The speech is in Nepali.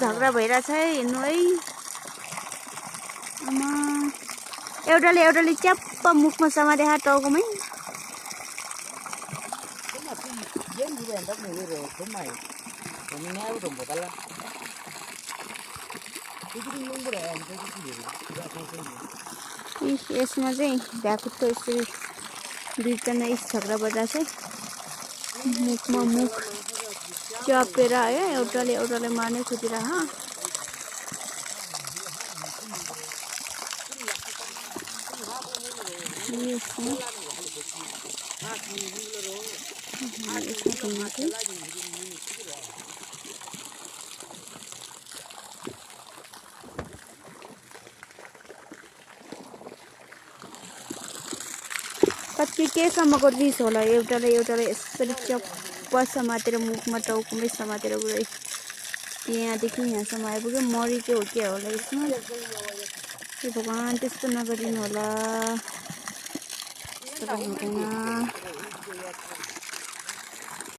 झगडा भइरहेछ है हेर्नु है आमा एउटाले च्याप्प मुखमा समाते टाउकोमै यसमा चाहिँ भ्याकुटको यसरी दुईजना झगडा भइरहेछ मुखमा मुख च्यापेर है एउटाले मार्ने खोजिरह कति केसम्मको रिस होला एउटाले यसरी चप्प समातेर मुखमा टाउकोमै समातेर पुरै यहाँदेखि यहाँसम्म आइपुग्यो मरि चाहिँ हो क्या होला यसमा हे भगवान् त्यस्तो नगरिदिनु होला त्यस्तो गर्नु हुँदैन